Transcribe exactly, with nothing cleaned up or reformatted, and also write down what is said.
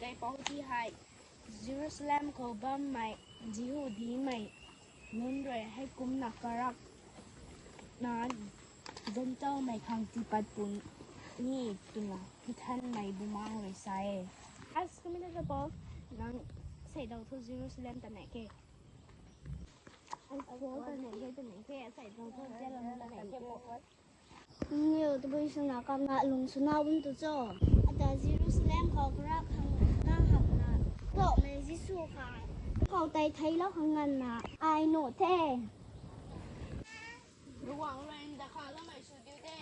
Kaipouc ti hei Jerusalem khou bammei Jihudimei nunc rui hei kumna karak na Zentelmei khang tiipat puni twna tithanmei bumaeng rui sa e. As kumna ta Paul, nang seidau thu Jerusalem ta nei ke. As Paul ta nei ke, ta nei ke, seidau thu Jerusalem ta nei ke Paul. Niw tabui swna kamna lung swna bun tu cho. Ata Jerusalem khou karak khang na hamna tokmei Jisu kha khou tei theilou khang nganvna ai nuh the. Ruang rui nda kha lamei sw diu de.